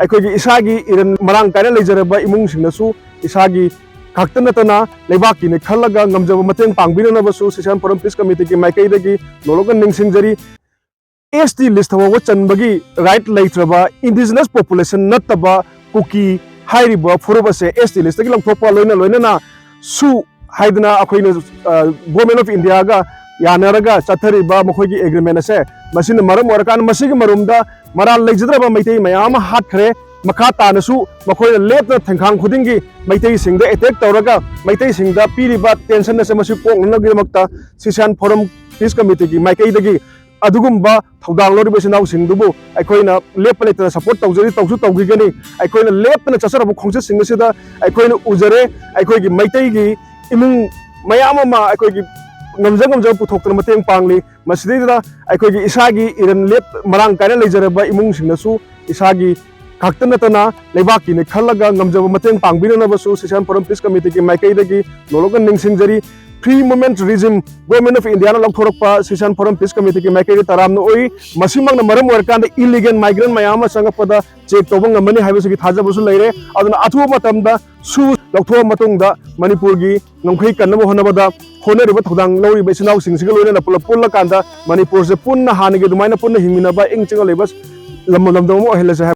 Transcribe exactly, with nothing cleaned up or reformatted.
ꯑꯩꯈꯣꯏꯒꯤ ꯏꯁꯥꯒꯤ ꯏꯔꯟ ꯃꯔꯥꯡ ꯀꯥꯏꯅ ꯂꯩꯖꯔꯕ ꯏꯃꯨꯡꯁꯤꯡꯅꯁꯨ ꯏꯁꯥꯒꯤ ꯈꯛꯇ ꯅꯠꯇꯅ ꯂꯩꯕꯥꯛꯀꯤꯅꯤ ꯈꯜꯂꯒ ꯉꯝꯖꯕ ꯃꯇꯦꯡ ꯄꯥꯡꯕꯤꯅꯅꯕꯁꯨ Sissoan Forum Peace Committeeꯒꯤ ꯃꯥꯏꯀꯩꯗꯒꯤ ꯅꯣꯂꯣꯛꯅ ꯅꯤꯡꯁꯤꯡꯖꯔꯤ꯫ S T list ꯐꯥꯎꯕ ꯆꯟꯕꯒꯤ right ꯂꯩꯇ꯭ꯔꯕ indigenous population ꯅꯠꯇꯕ ꯀꯨꯀꯤ ꯍꯥꯏꯔꯤꯕ ꯐꯨꯔꯨꯞ ꯑꯁꯦ S T listꯇꯒꯤ ꯂꯧꯊꯣꯛꯄ ꯂꯣꯏꯅ ꯂꯣꯏꯅꯅ ꯁꯨ ꯍꯥꯏꯗꯅ ꯑꯩꯈꯣꯏꯅ, ꯑ, Government of Indiaꯒ ꯌꯥꯅꯔꯒ ꯆꯠꯊꯔꯤꯕ ꯃꯈꯣꯏꯒꯤ agreement ꯑꯁꯦ, ꯃꯁꯤꯅ ꯃꯔꯝ ꯑꯣꯏꯔꯀꯥꯟꯗ ꯃꯁꯤꯒꯤ ꯃꯔꯨꯝꯗ ꯃꯔꯥꯜ ꯂꯩꯖꯗ꯭ꯔꯕ ꯃꯩꯇꯩ ꯃꯌꯥꯝ ꯑꯃ ꯍꯥꯠꯈ꯭ꯔꯦ꯫ ꯃꯈꯥ ꯇꯥꯅꯁꯨ ꯃꯈꯣꯏꯅ ꯂꯦꯞꯇꯅ ꯊꯦꯡꯈꯥꯡ ꯈꯨꯗꯤꯡꯒꯤ ꯃꯩꯇꯩꯁꯤꯡꯗ attack ꯇꯧꯔꯒ ꯃꯩꯇꯩꯁꯤꯡꯗ ꯄꯤꯔꯤꯕ tension ꯑꯁꯦ ꯃꯁꯤ ꯀꯣꯛꯅꯅꯕꯒꯤꯗꯃꯛꯇ Sissoan Forum Peace Committeeꯒꯤ ꯃꯥꯏꯀꯩꯗꯒꯤ ꯑꯗꯨꯒꯨꯝꯕ ꯊꯧꯗꯥꯡ ꯂꯧꯔꯤꯕ ꯏꯆꯤꯟ ꯏꯅꯥꯎꯁꯤꯡꯗꯨꯕꯨ ꯑꯩꯈꯣꯏꯅ ꯂꯦꯞꯄ ꯂꯩꯇꯅ support ꯇꯧꯖꯔꯤ, ꯇꯧꯁꯨ ꯇꯧꯈꯤꯒꯅꯤ꯫ ꯑꯩꯈꯣꯏꯅ ꯂꯦꯞꯇꯅ ꯆꯠꯆꯔꯕ ꯈꯣꯡꯆꯠꯁꯤꯡ ꯑꯁꯤꯗ ꯑꯩꯈꯣꯏꯅ ꯎꯖꯔꯦ, ꯑꯩꯈꯣꯏꯒꯤ ꯃꯩꯇꯩꯒꯤ ꯏꯃꯨꯡ ꯃꯌꯥꯝ ꯑꯃ ꯑꯩꯈꯣꯏꯒꯤ ꯉꯝꯖ ꯉꯝꯖꯕ ꯄꯨꯊꯣꯛꯇꯨꯅ ꯃꯇꯦꯡ ꯄꯥꯡꯂꯤ꯫ ꯃꯁꯤꯗꯩꯗ ꯑꯩꯈꯣꯏꯒꯤ ꯏꯁꯥꯒꯤ ꯏꯔꯟ ꯂꯦꯞ ꯃꯔꯥꯡ ꯀꯥꯏꯅ ꯂꯩꯖꯔꯕ ꯏꯃꯨꯡꯁꯤꯡꯅꯁꯨ ꯏꯁꯥꯒꯤ ꯈꯛꯇ ꯅꯠꯇꯅ ꯂꯩꯕꯥꯛꯀꯤꯅꯤ ꯈꯜꯂꯒ ꯉꯝꯖꯕ ꯃꯇꯦꯡ ꯄꯥꯡꯕꯤꯅꯅꯕꯁꯨ Sissoan Forum Peace Committeeꯒꯤ ꯃꯥꯏꯀꯩꯗꯒꯤ ꯅꯣꯂꯣꯛꯅ ꯅꯤꯡꯁꯤꯡꯖꯔꯤ꯫ Free Movement Regime, Government of Indiaꯅ ꯂꯧꯊꯣꯔꯛꯄ Sissoan Forum Peace Committeeꯒꯤ ꯃꯥꯏꯀꯩꯗ ꯇꯔꯥꯝꯅ ꯑꯣꯛꯏ꯫ ꯃꯁꯤꯃꯛꯅ ꯃꯔꯝ ꯑꯣꯏꯔꯀꯥꯟꯗ illegal migrant ꯃꯌꯥꯝ ꯑꯃ ꯆꯪꯉꯛꯄꯗ check ꯇꯧꯕ ꯉꯝꯃꯅꯤ ꯍꯥꯏꯕꯁꯤꯒꯤ ꯊꯥꯖꯕꯁꯨ ꯂꯩꯔꯦ꯫ ꯑꯗꯨꯅ ꯑꯊꯨꯕ ꯃꯇꯝꯗ ꯁꯨ ꯂꯧꯊꯣꯛꯑ ꯃꯇꯨꯡꯗ ꯃꯅꯤꯄꯨꯔꯒꯤ ꯉꯝꯈꯩ ꯀꯟꯅꯕ ꯍꯣꯠꯅꯕꯗ ꯍꯣꯠꯅꯔꯤꯕ ꯊꯧꯗꯥꯡ ꯂꯧꯔꯤꯕ ꯏꯆꯤꯟ ꯏꯅꯥꯎꯁꯤꯡꯁꯤꯒ ꯂꯣꯏꯅꯅ ꯄꯨꯂꯞ ꯄꯨꯜꯂꯀꯥꯟꯗ ꯃꯅꯤꯄꯨꯔꯁꯦ ꯄꯨꯟꯅ ꯍꯥꯟꯅꯒꯤ ꯑꯗꯨꯃꯥꯏꯅ ꯄꯨꯟꯅ ꯍꯤꯡꯃꯤꯟꯅꯕ ꯏꯪ ꯆꯤꯛꯅ ꯂꯩꯕ ꯂꯝ-, ꯂꯝꯗꯝ ꯑꯃ ꯑꯣꯏꯍꯜꯂꯁꯦ ꯍꯥꯏꯕ